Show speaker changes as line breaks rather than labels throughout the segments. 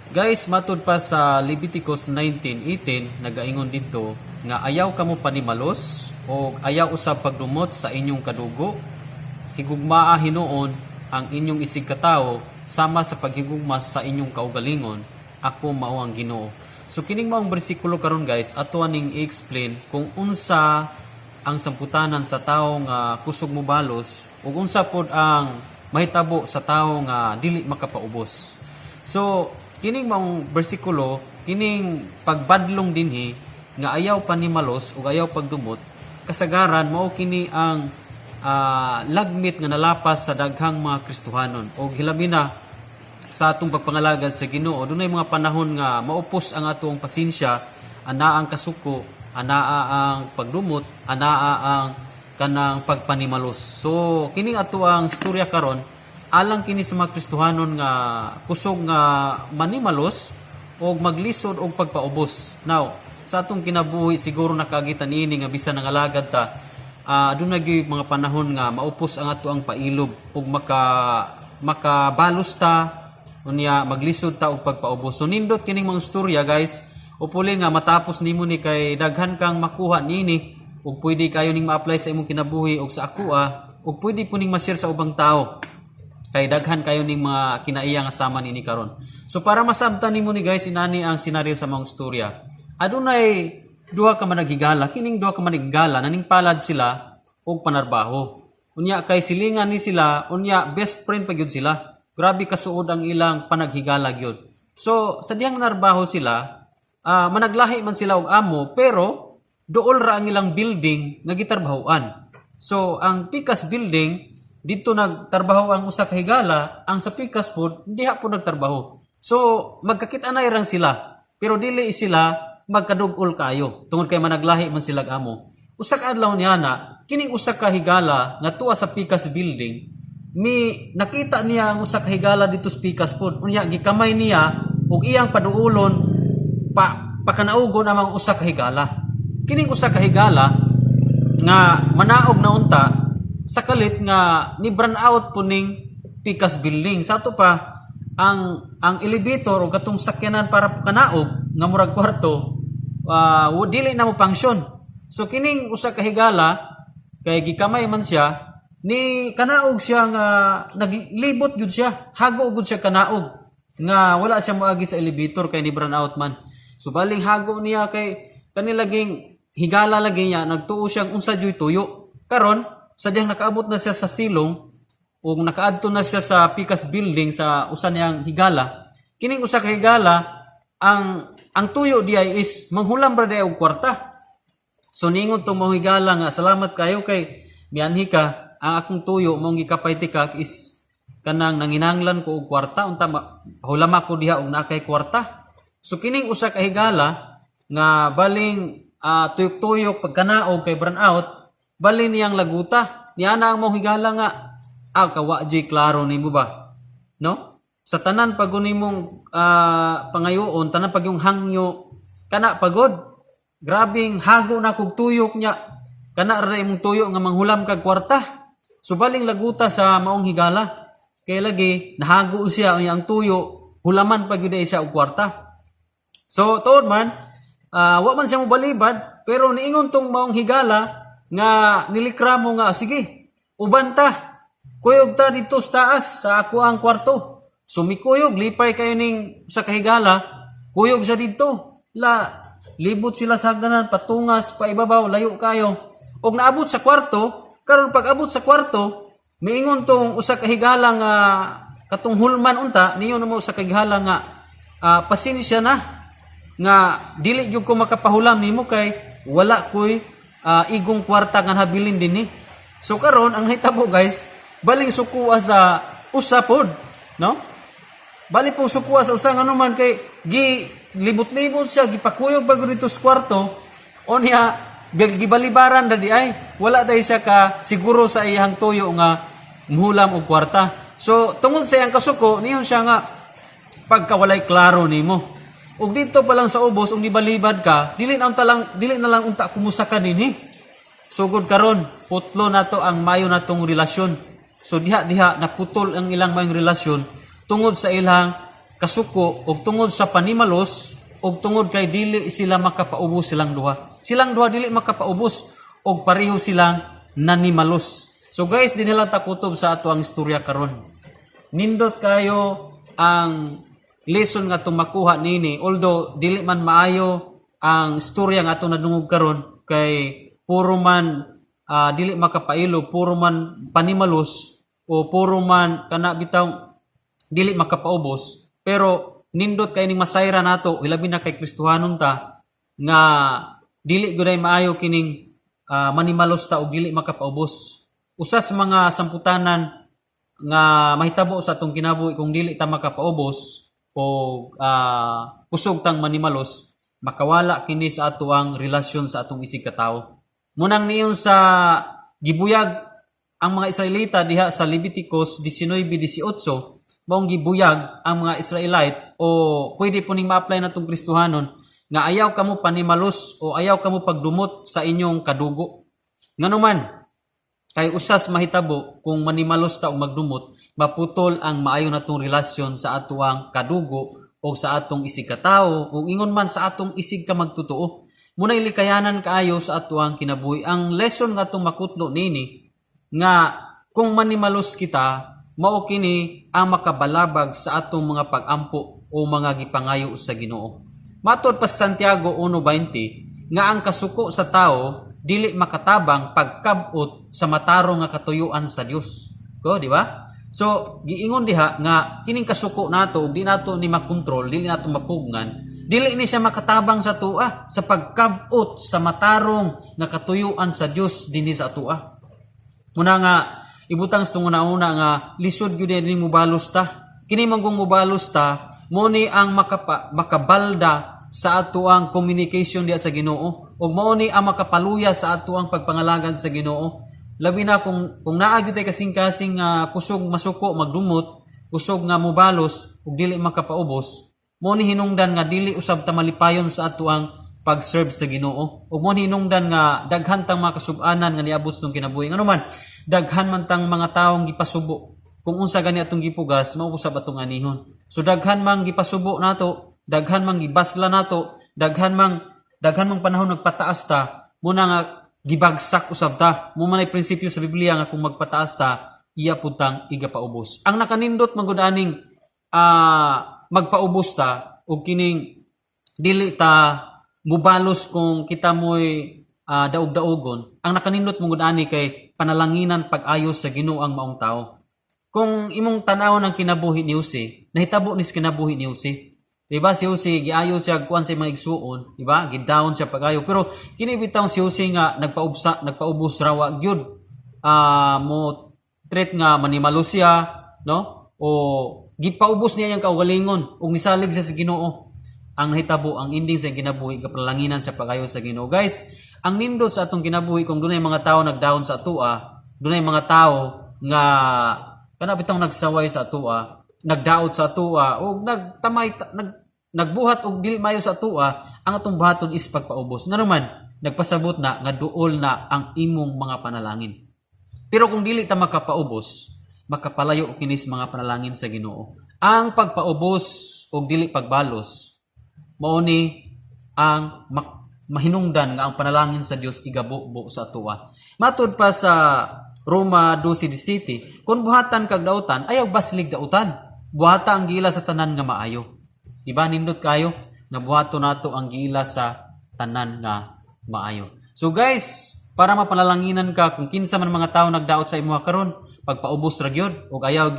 Guys, matud pa sa Leviticus 19:18, nagaingon didto nga ayaw kamo panimalos o ayaw usab pagdumot sa inyong kadugo. Higugmaa hinuon ang inyong isig katawo sama sa paghigugma sa inyong kaugalingon. Ako mao ang Ginoo. So kining maong bersikulo karon, guys, ato aning i-explain kung unsa ang samputanan sa tawo nga kusog mobalos ug unsa pod ang mahitabo sa tawo nga dili makapaubos. So kining maong bersikulo, kining pagbadlong dinhi nga ayaw panimalos ug ayaw pagdumot, kasagaran mao kini ang lagmit nga nalapas sa daghang mga Kristohanon og hilabi na sa atong pagpangalagad sa Ginoo. Dunay mga panahon nga maupos ang atong pasensya, anaa ang kasuko, anaa ang pagdumot, anaa ang kanang pagpanimalos. So kining ato ang istorya karon, alang kini sa mga Kristohanon nga kusog nga manimalos og maglisod og pagpaubos. Now, sa atong kinabuhi, siguro nakagitan niini nga bisan nangalagad ta, aduna gyud mga panahon nga maupos ang ato ang pailob ug makabalos ta, unya maglisod ta og pagpaubos. So nindot kining mga istorya, guys, upuli nga matapos nimo ni kay daghan kang makuha niini ug pwede kayo ning ma-apply sa imong kinabuhi ug sa akoa ug pwede po ning ma-share sa ubang tao kay daghan kayo ning mga kinaiya nga sama nini karon. So para masabtan nimo ni, guys, inani ang senaryo sa mga istorya. Adunay duha ka managhigala, kining duha ka managhigala naning palad sila og panarbaho. Unya kay silingan ni sila, unya best friend pa gyud sila. Grabe kasuod ang ilang panaghigala gyud. So sa diyang narbaho sila, managlahi man sila og amo, pero duol ra ang ilang building nga gitarbahoan. So ang Pikas building dito nagtrabaho ang usa ka higala, ang sa Pikas pod diha po nagtrabaho. So magkakita na rang sila, pero dili sila magkadugol kayo tungod kay managlahi man sila amo. Usa ka adlaw niya na kining usa ka higala nga tuwa sa Pikas building, mi nakita niya ang usa ka higala dito sa Pikas pod. Unya gikamay niya ug iyang paduulon pa pakanaugon ang usa ka higala. Kining usa ka higala nga manaog na unta sa kalit nga ni brand out po ning Pikas building. Sa ato pa ang elevator o katong sakyanan para kanaog nga murag kwarto, dili na mo function. So kining usa ka higala, kay gikamay man siya, ni kanaog siya nga naglibot gyud siya, hago gud siya kanaog nga wala siya moagi sa elevator kay ni brand out man. So baling hago niya kay kani laging higala lagi niya, nagtuo siyang unsa juy tuyo. Karon sadyang nakaabot na siya sa silong ug nakaadto na siya sa Pikas building sa usa niyang higala. Kining usa ka higala, ang tuyo diay is manghulam ra diay og kwarta. So ningon tong mga higala nga, "Salamat kayo kay mianhi ka. Ang akong tuyo mong gikapay tikak is kanang nanginanglan ko og kwarta, unta hulam ako diha og naa kay kwarta." So kining usa ka higala nga baling tuyok-tuyok pagkanaog kay brand out, balin niyang laguta. Niana ang mong higala nga, "Ah, kawa jay klaro nimo ba, no? Sa tanan pag nimong pangayoon, tanan pag yung hangyo kana pagod, grabing hago na kog tuyok niya, kana ra imong tuyo nga manghulam kag kwarta." So baling laguta sa maong higala kay lagi nahago siya ang iyang tuyo hulaman pa gyud ay siya og kwarta. So tuod man, wa man siya mobalibad, pero niingon tong maong higala nga nilikramo nga, "Sige, uban ta. Kuyog ta dito sa taas sa ako ang kwarto." So mikuyog, lipay kayo ning sa kahigala, kuyog sa dito. La, libot sila sa hagdanan, patungas, paibabaw, layo kayo. Og naabot sa kwarto, karon pag abot sa kwarto, miingon tong usa ka higala nga katong hulman unta, niyo na mo usa ka higala nga, "Pasensya na nga dili gyud ko makapahulam nimo kay wala koy igong kwarta nga habilin dinhi." So karon ang nahitabo, guys, baling sukua sa usa pod, no? Bali po sukua sa usa, ngano man kay gi libot-libot siya, gipakuyog bago dito sa kwarto, unya gibalibaran ra di ay. Wala dai siya ka siguro sa iyang tuyo nga muhulam og kwarta. So tungod sa iyang kasuko, niyon siya nga, "Pagkawalay klaro nimo. Ug dito pa lang sa ubos, ug nibalibad ka, dili na lang unta kumusa ka dinhi. Sugod karon, putlo nato ang mayo natong relasyon." So diha diha naputol ang ilang mayong relasyon tungod sa ilang kasuko ug tungod sa panimalos ug tungod kay dili sila makapaubos silang duha. Silang duha dili makapaubos ug pareho silang nanimalos. So guys, dinhi lang ta kutob sa ato ang istorya karon. Nindot kayo ang lesson nga atong makuha nini, although dili man maayo ang istorya nga atong nadungog karon kay puro man dili makapailo, puro man panimalos o puro man kana bitaw dili makapaubos, pero nindot kay ning masayra nato, hilabi na kay Kristohanon ta, nga dili gyud maayo kining manimalos ta og dili makapaubos. Usa sa mga samputanan nga mahitabo sa atong kinabuhi kung dili ta makapaubos o kusog tang manimalos, makawala kini sa ato ang relasyon sa atong isig katawo. Munang niyon sa gibuyag ang mga Israelita diha sa Leviticus 19:18, maong gibuyag ang mga Israelite o pwede po ning ma-apply natong Kristohanon nga ayaw kamo panimalos o ayaw kamo pagdumot sa inyong kadugo. Nganuman, kay usas mahitabo kung manimalos ta o magdumot, maputol ang maayo natong relasyon sa atoang kadugo o sa atong isig katawo o ingon man sa atong isig ka magtotoo. Muna likayanan kaayo sa atoang kinabuhi. Ang lesson nga atong makutlo nini nga kung manimalos kita, mao kini ang makabalabag sa atong mga pag-ampo o mga gipangayo sa Ginoo. Matod pa sa Santiago 1:20 nga ang kasuko sa tao dili makatabang pagkabot sa matarong nga katuyuan sa Dios. Ko, di ba? So, giingon diha nga kining kasuko nato ug di nato ni makontrol, dili nato mapugngan, dili ni siya makatabang sa atoa sa pagkabot sa matarong nga katuyuan sa Dios dinhi sa atoa. Muna nga ibutang sa tunguna-una nga lisod gyud ni mubalos ta. Kini man kung mubalos ta, mo ni ang makabalda sa atoang communication diha sa Ginoo ug mao ni ang makapaluya sa atoang pagpangalagad sa Ginoo. Labi na kung naa gyud tay kasing-kasing nga kusog masuko, magdumot, kusog nga mubalos ug dili makapaubos, mo ni hinungdan nga dili usab ta malipayon sa atoang pag-serve sa Ginoo. Ug mo ni hinungdan nga daghan tang mga kasub-anan nga niabot sa kinabuhi. Ngano man, daghan man tang mga taong gipasubo. Kung unsa gani atong gipugas, mao usab atong anihon. So daghan mang gipasubo nato, daghan mang gibasla nato, daghan mang panahon nagpataas ta, muna nga gibagsak usab ta. Mo man ay prinsipyo sa Biblia nga kung magpataas ta, iya pud tang igapaubos. Ang nakanindot man gud aning magpaubos ta og kining dili ta mubalos kung kita mo'y daog-daogon, ang nakanindot mo gud ani kay panalanginan pag-ayos sa Ginoo ang maong tao. Kung imong tan-awon ang kinabuhi ni Jose, nahitabo ni sa kinabuhi ni Jose. Diba si Jose giayo siya kuan sa mga igsuon, diba? Gidown siya pag-ayo. Pero kini bitawng si Jose nga nagpaubos rawa gyud. Mo treat nga manimalo siya, no? O gipaubos niya yang kaugalingon ug nisalig siya sa Ginoo. Ang nahitabo, ang ending sa kinabuhi, kapanalanginan sa pag-ayo sa Ginoo. Guys, ang nindot sa atong kinabuhi kung dunay mga tao nagdown sa atoa, dunay mga tao nga kana bitong nagsaway sa atoa, nagdaot sa atoa o nagtamay nagbuhat og dili maayo sa atoa, ang atong buhaton is pagpaubos. Ngano man, nagpasabot na nga duol na ang imong mga panalangin. Pero kung dili ta makapaubos, makapalayo kinis mga panalangin sa Ginoo. Ang pagpaubos og dili pagbalos, mao ni ang mahinungdan nga ang panalangin sa Dios igabubo sa atoa. Matud pa sa Roma 12:17, kung buhatan kag dautan, ayaw baslig dautan. Buhata ang giila sa tanan nga maayo. Diba nindot kayo nga buhato nato ang giila sa tanan nga maayo. So guys, para mapanalanginan ka kung kinsa man mga tao nagdaot sa imuha karon, pagpaubos ra gyud ug ayaw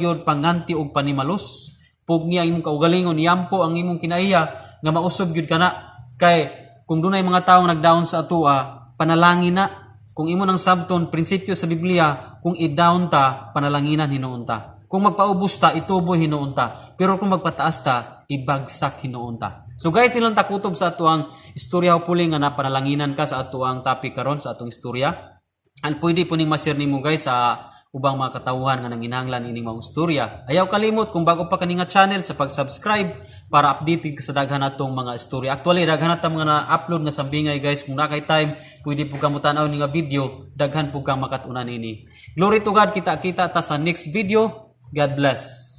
gyud panganti og panimalos. Pugni ang imong kaugalingon, yampo ang imong kinaiya nga mausob gyud kana, kay kung dunay mga tawo nagdown sa atoa, panalangin na. Kung imo nang sabton prinsipyo sa Biblia, kung i-down ta, panalanginan hinuon ta. Kung magpaubos ta, ituboy hinuon ta. Pero kung magpataas ta, ibagsak hinuon ta. So guys, nilang takutob sa atuang istorya puli nga napanalanginan ka sa atuang topic karon sa atong istorya. Ang pwede po ning ma-share nimo, guys, sa ubang mga katawhan nga nanginahanglan ining mga istorya. Ayaw kalimot kung bago pa kani nga channel sa pag-subscribe para updated ka sa daghan natong mga istorya. Actually, daghan na mga na-upload nga sambingay, guys. Kung naa kay time, pwede po ka mo tan-aw ni nga video, daghan po kang makat-unan nini. Glory to God, kita-kita ta sa next video. God bless.